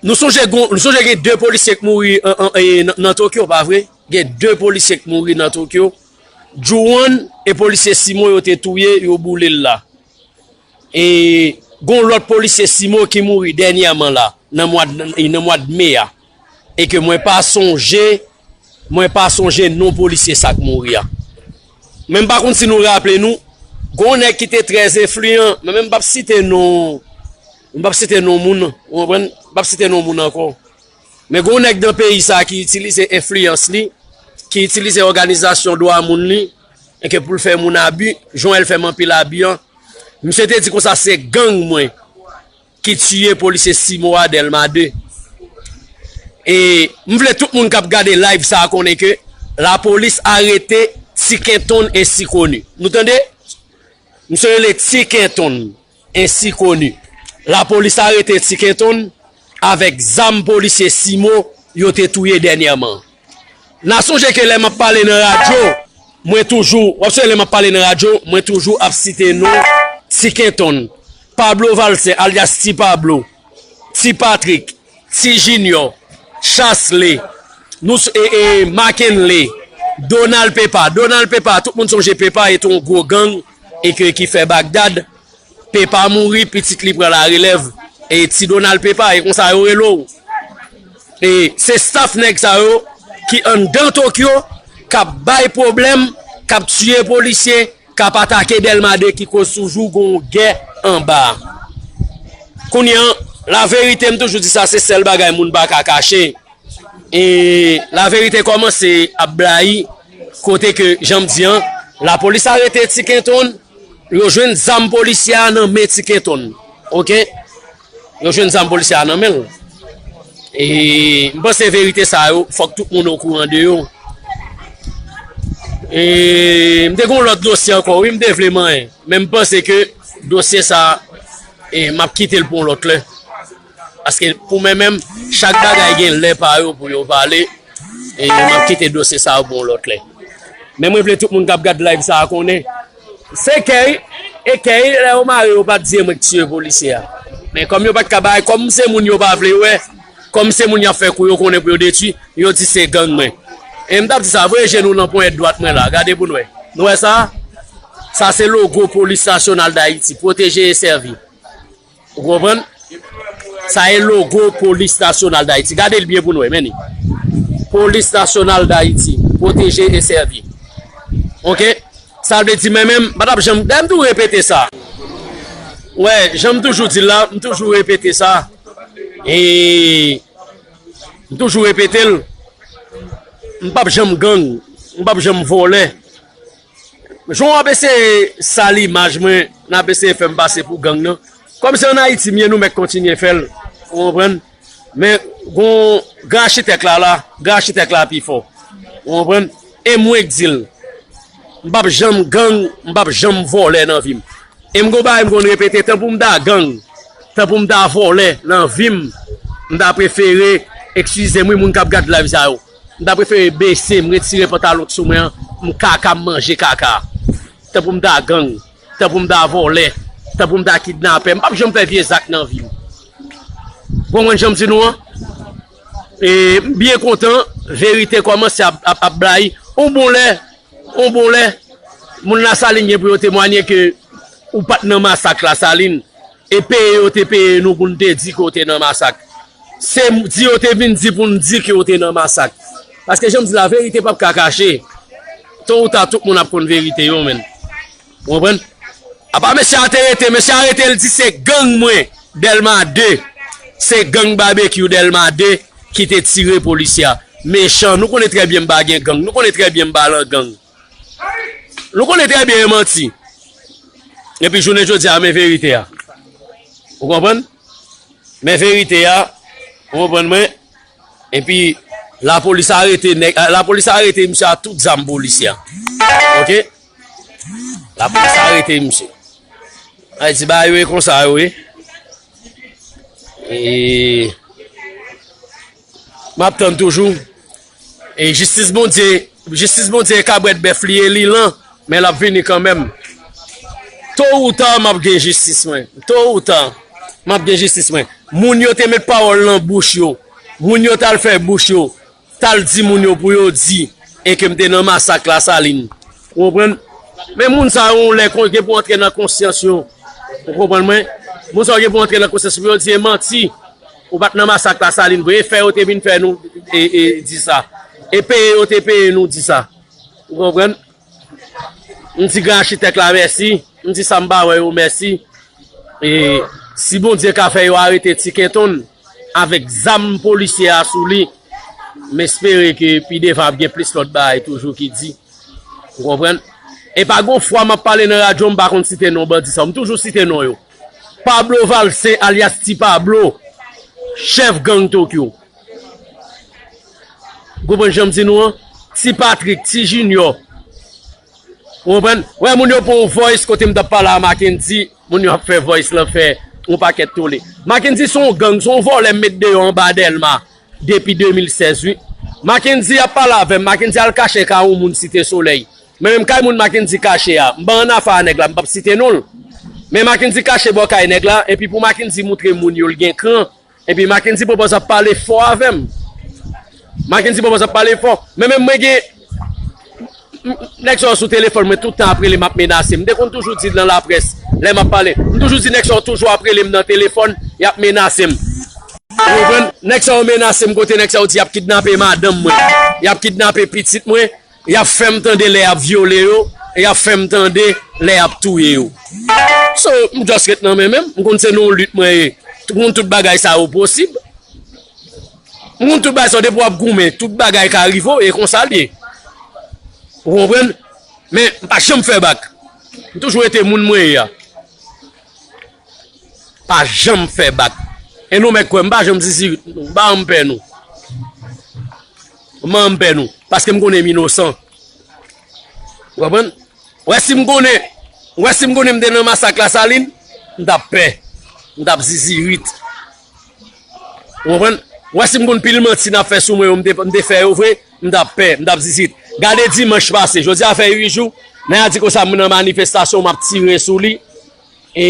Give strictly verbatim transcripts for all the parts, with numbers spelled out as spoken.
Nou sonje gon, nou sonje gen de polisye k mouri an, an, e, nan, nan Tokyo, pa vre? Gen de polisye k mouri nan Tokyo. Juwon e polisye Simo yo te touye, yo boule l la. E gon lòt polisye Simo ki mouri dènyèman la, nan mwa, nan mwa me a. E ke mwen pa sonje, mwen pa sonje non polisye sa k mouri a. Men m pa konn si nou raple nou, gon nèg ki te trè enfliyan, men, men m p ap site non, m p ap site non moun, ou konprann? M p ap site non moun ankò. Men gon nèg nan peyi sa ki itilize enfliyans li, ki itilize òganizasyon dwa moun li, e ke pou l fè moun abi, jan l fè m anpil abi an. Misye te di konsa se gang mwen ki tiye polisye Simo a Dèlma de. E m vle tout moun k ap gade live sa a konnen ke lapolis arete Ti Kenton ensi koni. Nou tande? Misye rele Ti Kenton ensi koni. Lapolis arete Ti Kenton avèk zam polisye Simo yo te touye dènyèman. N a sonje ke lè m ap pale nan radyo, mwen toujou, w ap sonje lè m ap pale nan radyo, mwen toujou ap site non Ti Kenton, Pablo Valcin, alyas Ti Pablo, Ti Patrik, Ti Junior, Chasley, nou, e, e, Mackenley, Donald Pepa. Donald Pepa, tout moun sonje Pepa e te yon gwo gang e ke, ki fè Bagdad. Pepa mouri, pitit li pran larelèv. E Ti Donald Pepa, e konsa yo rele w. E se staff nèg sa yo ki anndan Tokyo, k ap bay pwoblèm, k ap tiye polisye, k ap atake Dèlma de, ki koz toujou gon gè anba. Kounye an, laverite, m toujou di sa, se sèl bagay moun pa ka kache. E laverite kòmanse ap blayi, kote ke, jan m di an, lapolis arete Ti Kenton, yo jwenn zam polisye a nan men Ti Kenton. Oke? Yo jwenn zam polisye a nan men l. E m panse verite sa yo, fòk tout moun okouran de yo. E m te gen yon lòt dosye ankò, wi, m te vle manyen. Men m panse ke dosye sa, e m ap kite l pou yon lòt lè. Paske pou mwen menm, chak bagay gen lè pa yo pou yo pale. E m ap kite dosye sa yo pou yon lòt lè. Men mwen vle tout moun k ap gad live sa a konnen. Se kèy, e kèy, lè yo mare yo pa t di e mwen k tiye polisye a. Men kòm yo pa t ka bay, kòm se moun yo pa vle wè, kòm se moun y ap fè kou yo konnen pou yo detwi, yo di se gang mwen. E m t ap di sa, voye je nou nan ponyèt dwat mwen la, gade pou n wè. Nou wè sa? Sa se logo Polis Nasyonal Dayiti, pwoteje e sèvi. Ou konprann? Sa e logo Polis Nasyonal Dayiti. Gade l byen pou n wè, men li. Polis Nasyonal Dayiti, pwoteje e sèvi. Oke? Sa vle di, men menm, m pa t ap janm, dayè m toujou repete sa. Wè, jan m toujou di l la, m toujou repete sa. E m toujou repete l. M p ap janm gang, m p ap janm vòlè. Jan w ap eseye sal imaj mwen, n ap eseye fè m pase pou gang nan. Kòm se ann Ayiti m ye, nou mèt kontinye fè l. Ou konprann? Men, gon gran achitèk la la, gran achitèk la pi fò. Ou konprann? E mwen k di l. M p ap janm gang, m p ap janm vòlè nan vi m. E m gon bagay m konn repete, tan pou m ta gang, tan pou m ta vòlè nan vi m, m ta prefere, eskize m wi, moun k ap gad live sa yo, m ta prefere bese m, retire pantalon k sou mwen an, m kaka, m manje kaka. Tan pou m ta gang, tan pou m ta vòlè, tan pou m ta kidnapè, m p ap janm fè vye zak nan vi m. Ou konprann jan m di nou an? E m byen kontan, verite kòmanse ap, ap, ap blayi. On bon lè, on bon lè, moun Lasalin gen pou yo temwanye ke ou pa t nan masak Lasalin. E peye yo te peye nou pou n te di ke w te nan masak. Se di yo te vin di pou n di ke w te nan masak. Paske jan m di la, verite p ap ka kache. To ou ta, tout moun ap konn verite yo, menn. Ou konprann? Apa mesye a te rete, mesye a rete, l di se gang mwen, Dèlma de. Se gang Babekyou Dèlma de ki te tire polisye a. Mechan, nou konnen trè byen m pa gen gang, nou konnen trè byen m pa lan gang. Nou konnen trè byen e manti. Epi jounen jodi a, men verite a. Ou konprann? Men verite a, ou konprann mwen? Epi lapolis arete nèg, lapolis arete misye a tout zam polisye a. Oke? Lapolis arete misye. Ay, ti bagay yo e konsa yo ye. E m ap tann toujou. E jistis Bondye, jistis Bondye e kabrèt bèf li ye, li lan, men l ap vini kanmenm. To ou ta, m ap gen jistis mwen. To ou ta, m ap gen jistis mwen. Moun yo te met pawòl nan bouch yo. Moun yo t al fè bouch yo, t al di moun yo pou yo di, e ke m te nan masak Lasalin. Ou konprann? Men moun sa yo, yon lè kon-, gen pou antre nan konsyans yo. Ou konprann mwen? Moun sa yo gen pou antre nan konsyans yo pou yo di e manti. Ou pa t nan masak Lasalin vre. E fè yo te vin fè nou e, e di sa. E peye yo te peye nou di sa. Ou konprann? M di gran achitèk la mèsi. M di sa m pa wè yo mèsi. E si Bondye ka fè yo arete Ti Kenton avèk zam polisye a sou li, m espere ke pi devan ap gen plis lòt bagay toujou ki di. Ou konprann? E pa gon fwa m ap pale nan radyo, m pa konn site non bandi sa yo. M toujou site non yo. Pablo Valcin alyas Ti Pablo, chèf gang Tokyo. Konprann jan m di nou an? Ti Patrick, Ti Junior. Ou konprann? Wè moun yo pran yon voice kote m t ap pale a Mackendy, moun yo ap fè voice lan fè yon pakèt tole. Mackendy se yon gang, se yon vòlè m met deyò anba Dèlma depi de mil sèz wi. Mackendy ap pale avè m, Mackendy al kache kay yon moun Site Solèy. Men menm kay moun Mackendy kache a, m pa annafè a nèg la, m p ap site non l. Men Mackendy kache bò kay nèg la, epi pou Mackendy moutre moun yo l gen kran, epi Mackendy pwopòz ap pale fò avè m. Mackendy pwopòz ap pale fò. Men menm mwen gen, m, m, nèg sa yo sou telefòn mwen tout tan ap rele m ap menase m. M te konn toujou di l nan laprès, lè m ap pale. M toujou di nèg sa yo toujou ap rele m nan telefòn, y ap menase m. Ou konprann? Nèg sa yo menase m kote nèg sa yo di y ap kidnape madanm mwen, y ap kidnape pitit mwen, y ap fè m tande lè y ap vyole yo, e y ap fè m tande lè y ap touye yo. So, m just ret nan men menm, m konn se nan yon lit mwen ye. M konn tout bagay sa yo posib. M konn tout bagay sa yo, depi w ap goumen, tout bagay ka rive w, e konsa l ye. Ou konprann? Men, m pa janm fè bak. M toujou rete moun mwen ye a. Pa janm fè bak. E nou mèt kwè, m pa janm zizirit, m pa janm pè nou. M pa janm pè nou. Paske m konnen m inosan. Ou konprann? Wè si m konnen, wè si m konnen m te nan masak Lasalin, m t ap pè. M t ap zizirit. Ou konprann? Wè si m konn pil manti n ap fè sou mwen yo, m te, m te fè yo vre, m t ap pè, m t ap zizirit. Gade dimanch pase, jodi a fè uit jou, nèg la di konsa m nan manifestasyon, m ap tire sou li. E,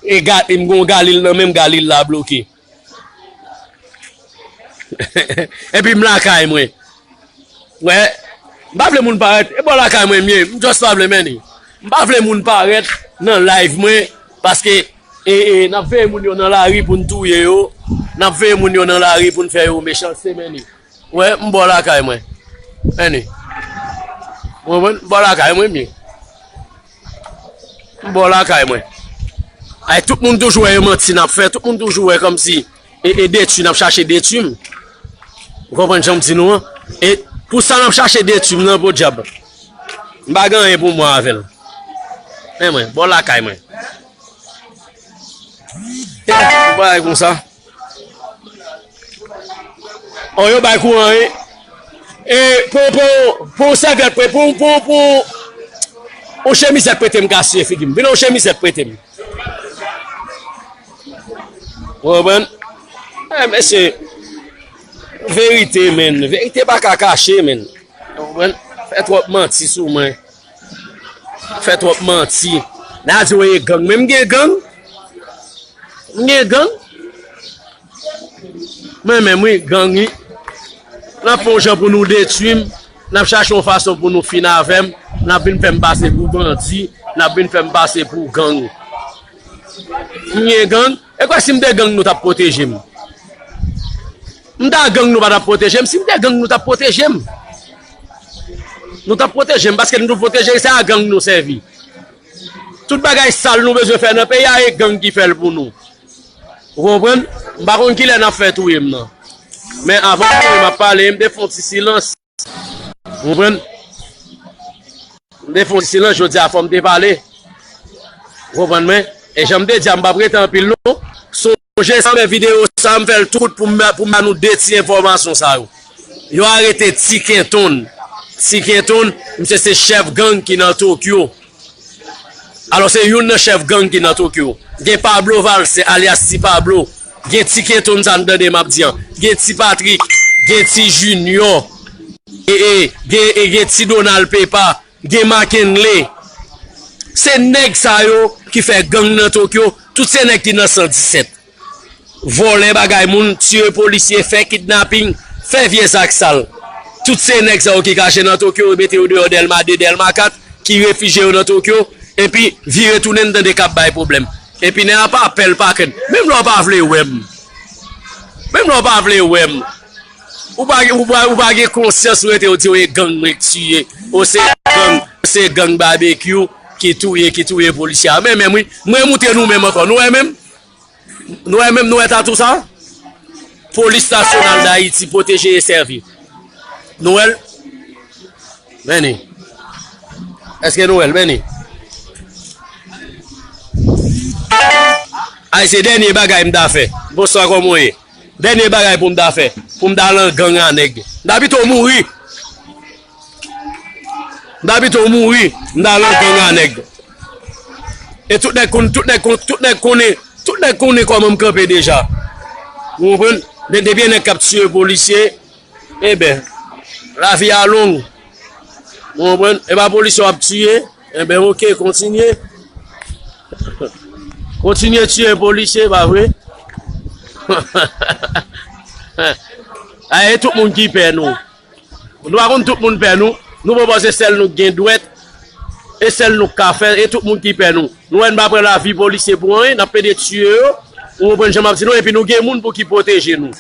e ga-, e m gon Galil nan men m, Galil la bloke. Epi m lakay mwen. Wè, m pa vle moun parèt. E bò lakay mwen m ye. M just pa vle, men. M pa vle moun parèt nan live mwen. Paske, e, e, n ap veye moun yo nan lari pou n touye yo. N ap veye moun yo nan lari pou n fè yo mechanste, men. Wè, m bò lakay mwen. Men. Ou konprann? M bò lakay mwen m ye. M bò lakay mwen. Ay, tout moun toujou wè e manti n ap fè, tout moun toujou wè kòmsi e, e detwi, n ap chache detwi m. Ou konprann jan m di nou an? E pou sa n ap chache detwi m nan, podyab, m pa gen anyen pou m wè avè l. Men mwen, bò lakay mwen. Yon bagay konsa. O, yo bay kouran, wi. E, pou, pou, pou sèvyèt prete, pou, pou, pou, yon chemizèt prete m, kase figi m. Vin yon chemizèt prete m. Ou konprann? E, mesye, verite, men. Verite pa ka kache, men. Ou konprann? Fè twòp manti sou mwen. Fè twòp manti. N a di w e gang. Men m gen gang? M gen gang? Mwen menm wi, gang wi. N ap fè yon jan pou nou detwi m. N ap chache yon fason pou nou fin avè m. N ap vin fè m pase pou bandi. N ap vin fè m pase pou gang. M gen gang? E kwè si m te gang nou t ap pwoteje m? M ta gang nou pa t ap pwoteje m? Si m te gang nou t ap pwoteje m? Nou t ap pwoteje m paske nou pwoteje, se a gang nou sèvi. Tout bagay sal nou bezwen fè nan peyi a, e gang ki fè l pou nou. Ou konprann? M pa konn kilè n ap fè touye m nan. Men avan m touye m ap pale, m te fè yon ti silans. Ou konprann? M te fè yon ti silans, jodi a fò m te pale. Ou konprann mwen? E jan m te di a, m p ap rete anpil non. Sonje sa, m fè videyo sa, m fè l tou kout pou m, pou m ba nou de ti enfòmasyon sa yo. Yo arete Ti Kenton. Ti Kenton, misye se chèf gang ki nan Tokyo. Alò, se youn nan chèf gang ki nan Tokyo. Gen Pablo Valcin, alyas Ti Pablo. Gen Ti Kenton, sa n tande m ap di an. Gen Ti Patrick. Gen Ti Junior. E, e, gen, e, gen Ti Donald Pepa. Gen Mackenley. Se nèg sa yo ki fè gang nan Tokyo. Tout se nèg ki nan san disèt. vòlè bagay moun, tiye polisye, fè kidnaping, fè vye zak sal. Tout se nèg sa yo ki kache nan Tokyo, yo mete yo deyò Dèlma de, Dèlma kat, ki refijye yo nan Tokyo, epi vire tounen n tande k ap bay pwoblèm. Epi nèg la pa pè, l pa krent. Menm lè w pa vle wè m. Menm lè w pa vle wè m. Ou pa, ou pa, ou pa gen konsyans, ou rete, ou di, "Wi, gang mwen k tiye." Ou se gang, ou se gang Babekyou ki touye, ki touye polisye a. Men menm, wi. Mwen moutre nou menm ankò. Nou wè menm? Nou wè menm, nou wè tatou sa? Polis Nasyonal Dayiti, pwoteje e sèvi. Nou wè l? Vini. Èske nou wè l? Vini. Ay, se dènye bagay m ta fè. Bonswa, kòman w ye? Dènye bagay pou m ta fè. Pou m ta lan gang a nèg. M ta pito mouri. M ta pito mouri, m ta lan gang a nèg. E tout nèg konn, tout nèg konn, tout nèg konnen, tout nèg konnen kòman m kanpe deja. Ou konprann? De-, depi e nèg k ap tiye polisye, enben, lavi a long. Ou konprann? E pa polisye w ap tiye, enben, oke, kontinye. Kontinye tiye polisye, pa vre? A, e tout moun ki pè nou. Nou pa konn tout moun pè nou. Nou poko se sèl nou k gen dwèt. E sèl nou k ka fè. E tout moun ki pè nou. Nou wè n pa pran lavi polisye pou anyen. N ap pede tiye yo. Ou konprann jan m ap di nou. Epi nou gen moun pou ki pwoteje nou.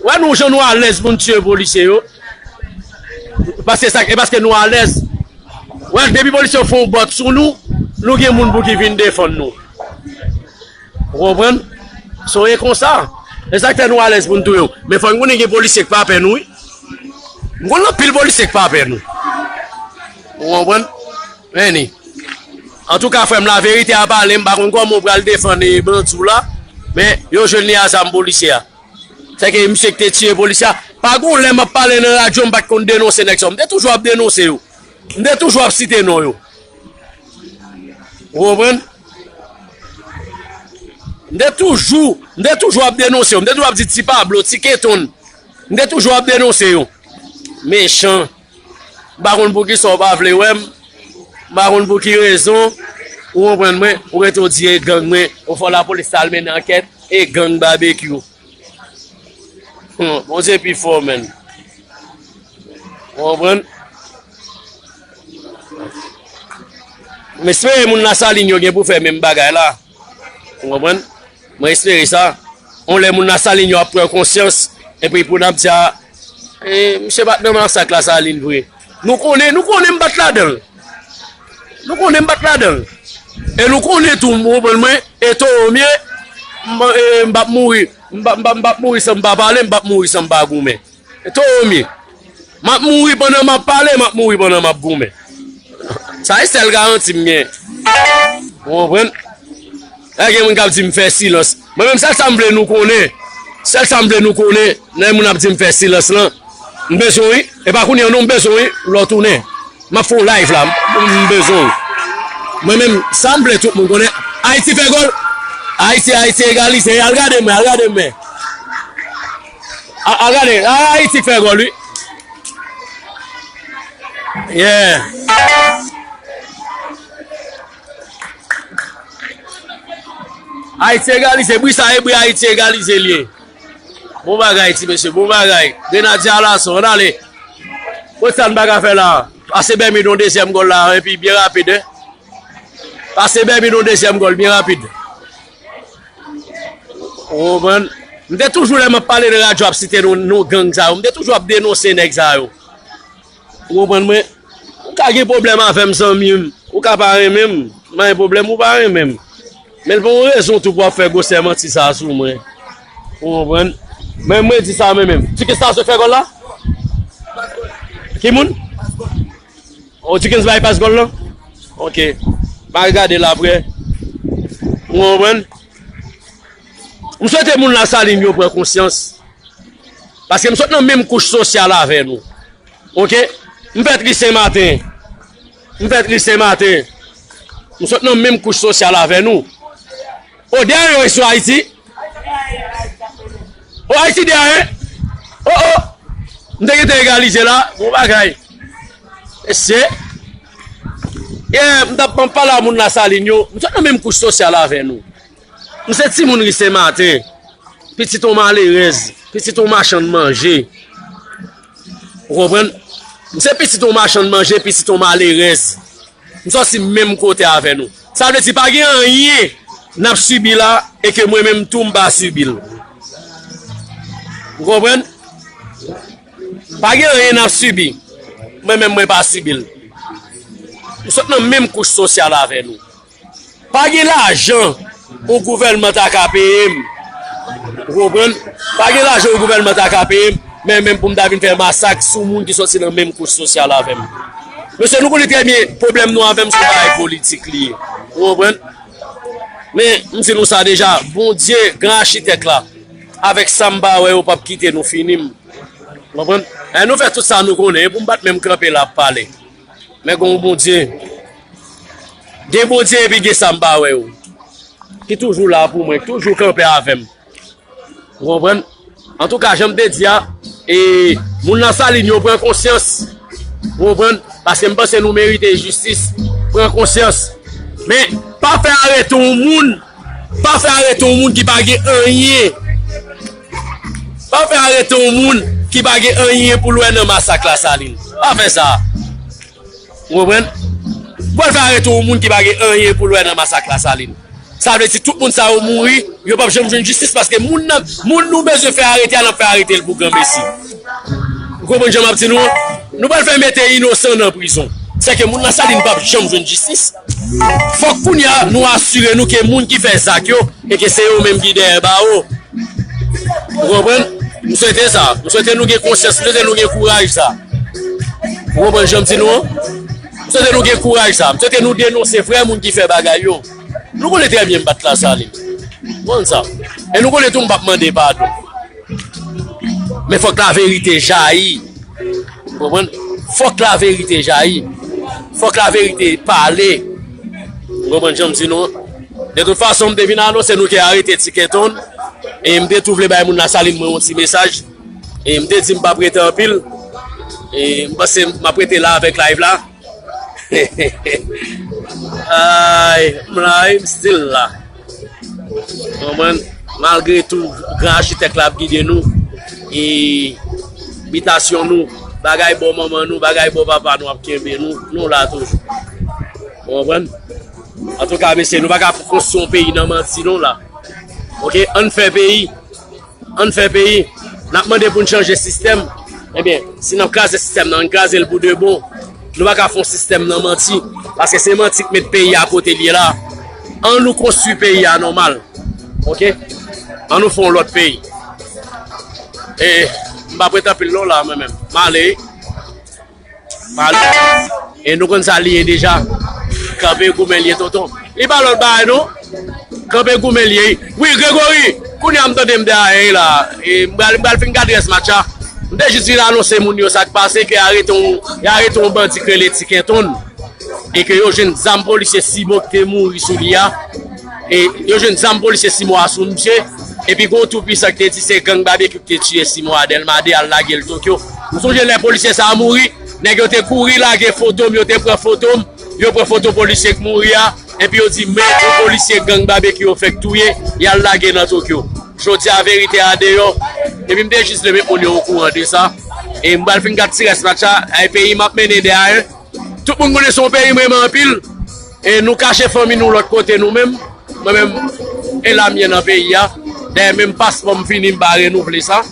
Wè nou jan nou alèz pou n tiye polisye yo. Paske sa, e paske nou alèz. Wè, depi polisye yo fè yon bòt sou nou, nou gen moun pou ki vin defann nou. Ou konprann? So, e konsa. E sa k fè nou alèz pou n touye w. Men fò n konnen gen polisye k pa pè nou, wi. M konn anpil polisye k pa pè nou. Ou konprann? Vini. Antouka, frè m, laverite a pale, m pa konn kòman w pral defann bandi w la, men yo jwenn li a zam polisye a. Sèke misye ki te tiye polisye a, pa gon lè m ap pale nan radyo, m pa t konn denonse nèg sa yo. M te toujou ap denonse yo. M te toujou ap site non yo. Ou konprann? M te toujou, m te toujou ap denonse yo. M te toujou ap di Ti Pablo, Ti Keton. M te toujou ap denonse yo. Mechan. M pa konn poukisa w pa vle wè m. M pa konn pou ki rezon. Ou konprann mwen, ou rete w di e gang mwen. Ou fò lapolis ta al mennen ankèt, e gang Babekyou. Hmm, Bondye pi fò, menn. Ou konprann? M espere moun Lasalin yo gen pou fè menm bagay la. Ou konprann? Mwen espere sa. On lè moun Lasalin yo ap pran konsyans, epi pou n ap di a, e, misye pa t nan masak Lasalin vre. Nou konnen, nou konnen m pa t ladan l. Nou konnen m pa t ladan l. E nou konnen tou, ou konprann mwen, e towo m ye, m, e, m p ap mouri. M p ap, m p ap, m p ap mouri san m pa pale, m p ap mouri san m pa goumen. E towo m ye. M ap mouri pandan m ap pale, m ap mouri pandan m ap goumen. Sa e sèl garanti m gen. Ou konprann? La gen moun k ap di m fè silans. Mwen menm, sèl sa m vle nou konnen. Sèl sa m vle nou konnen, lè moun ap di m fè silans lan, m bezwen w wi. E pa kounye a non, m bezwen w wi, lè w tounen. M ap fè yon live la, m, m bezwen w. Mwen menm, sa m vle tout moun konnen, Ayiti fè gòl. Ayiti, Ayiti egalize, al gade mwen, al gade mwen. A, al gade, a, Ayiti fè gòl wi. Yeah. Ayiti egalize, bri sa e bri Ayiti egalize l ye. Bon bagay, ti mesye, bon bagay. Grenadye Alaso, ann ale. Kot sa n pa ka fè la? Pase Bèmid yon dezyèm gòl la, epi byen rapid, en. Pase Bèmid yon dezyèm gòl, byen rapid. Ou konprann? M te toujou, lè m ap pale nan radyo, ap site non, non gang sa yo. M te toujou ap denonse nèg sa yo. Ou konprann mwen? Ou ka gen pwoblèm avè m, zanmi m. Ou ka pa renmen m. M pa gen pwoblèm, ou pa renmen m. Men l pa yon rezon tou pou w ap fè gwosè manti sa a sou mwen. Ou konprann? Men mwen di sa mwen menm. Ti Kris ta sot fè gòl la? Ki moun? O, Dickens bay pas gòl lan? Ok. M a gade l apre. Ou konprann? M swete moun Lasalin yo pran konsyans. Paske m sot nan menm kouch sosyal avè nou. Ok? M fèt ri Senmaten. M fèt ri Senmaten. M sot nan menm kouch sosyal avè nou. O, dèyè yo sou Ayiti. O, Ayiti dèyè. O, o. M te gentan egalize la. Bon bagay. Mesye. Yeah, m t ap, m ap pale a moun Lasalin yo. M sot nan menm kouch sosyal avè nou. M se timoun ri Senmaten. pitit yon malerèz, pitit yon machann manje. Ou konprann? M se pitit yon machann manje, pitit yon malerèz. M sòti menm kote avè nou. Sa vle di pa gen anyen n ap sibi la e ke mwen menm tou m pa sibi l. Ou konprann? Pa gen anyen n ap sibi. Mwen menm mwen pa sibi l. M sot nan menm kouch sosyal avè nou. Pa gen lajan yon gouvènman ta ka peye m. Ou konprann? Pa gen lajan yon gouvènman ta ka peye m, men menm pou m ta vin fè masak sou moun ki sòti nan menm kouch sosyal avè m. Mesye, nou konnen trè byen, pwoblèm nou avè m se yon bagay politik li ye. Ou konprann? Men, m di nou sa deja, Bondye, gran achitèk la, avèk sa m pa wè yo p ap kite nou fini m. Ou konprann? E nou fè tout sa nou konnen, e pou m pa t menm kanpe la ap pale. Men gen yon Bondye. Gen Bondye epi gen sa m pa wè yo. Ki toujou la pou mwen, ki toujou kanpe avè m. Ou konprann? Antouka, jan m te di a, e, moun nan Salin yo pran konsyans. Ou konprann? Paske m panse nou merite jistis. Pran konsyans. Men, pa fè arete yon moun. Pa fè arete yon moun ki pa gen anyen. Pa fè arete yon moun ki pa gen anyen pou l wè nan masak Lasalin. Pa fè sa. Ou konprann? Pral fè arete yon moun ki pa gen anyen pou l wè nan masak Lasalin. Sa vle di tout moun sa yo mouri, yo p ap janm jwenn jistis paske moun nan, moun nou bezwen fè arete a, n ap fè arete l pou granmesi. Ou konprann jan m ap di nou an? Nou pral fè mete inosan nan prizon. Sèke moun Lasalin p ap janm jwenn jistis. Fòk kounye a nou asire nou ke moun ki fè zak yo e ke se yo menm ki dèyè bawo. Ou konprann? M swete sa. M swete nou gen konsyans, m swete nou gen kouraj sa. Ou konprann jan m di nou an? M swete nou gen kouraj sa. M swete nou denonse vrè moun ki fè bagay yo. Nou konnen trè byen m bat Lasalin. Ou konn sa. E nou konnen tou m p ap mande padon. Men fòk laverite jayi. Ou konprann? Fòk laverite jayi. Fòk laverite pale. Ou konprann jan m di nou an? De tout fason, m te vin anonse nou ke arete Ti Kenton. E m te tou vle bay moun Lasalin mwen yon ti mesaj. E m te di m p ap rete anpil. E m panse m ap rete la avèk live la. Ay, m la, wi, m still la. Konprann? Malgre tou, gran achitèk la ap gide nou, e bitasyon nou, bagay bò manman nou, bagay bò papa nou ap kenbe nou, nou la toujou. Ou konprann? Antouka, mesye, nou pa ka konstwi yon peyi nan manti, non, la. Oke? Ann fè peyi. Ann fè peyi. N ap mande pou n chanje sistèm. Ebyen, si n ap kraze sistèm nan, ann kraze l pou de bon. Nou pa ka fè yon sistèm nan manti. Paske se manti k met peyi a kote l ye la. Ann nou konstwi peyi a nòmal. Oke? Ann nou fè yon lòt peyi. E, m p ap ret anpil non la, mwen menm. M ale. Pale. E nou konn sa li ye deja. Kanpe goumen li ye, tonton. Li pa lòt bagay, non. Kanpe goumen li ye. Wi, Gregory, kounye a m tande m dèyè la. E m pral, m pral fin gade rès match la. M te jis vin anonse moun yo sa k pase, ke arete yon, y arete yon bandi k rele Ti Kenton. E ke yo jwenn zam polisye Simon ki te mouri sou li a. E yo jwenn zam polisye Simon a sou misye. Epi gen yon tou pwisan ki te di se gang Babekyou ki te tiye Simon a Dèlma de, al lage l Tokyo. M sonje lè polisye sa a mouri, nèg yo te kouri lage foto m, yo te pran foto m, yo pran foto polisye k mouri a, epi yo di men yon polisye gang Babekyou yo fèk touye, y al lage nan Tokyo. Jodi a verite a deyò, epi m te jis vle met moun yo okouran de sa. E m pral fin gad ti rès match la, e peyi m ap mennen de a en. Tout moun konnen se yon peyi m renmen anpil. E nou kache fanmi nou lòt kote nou menm. Mwen menm, e la m ye nan peyi a. Dayè menm paspò m fini, m pa renouvle sa.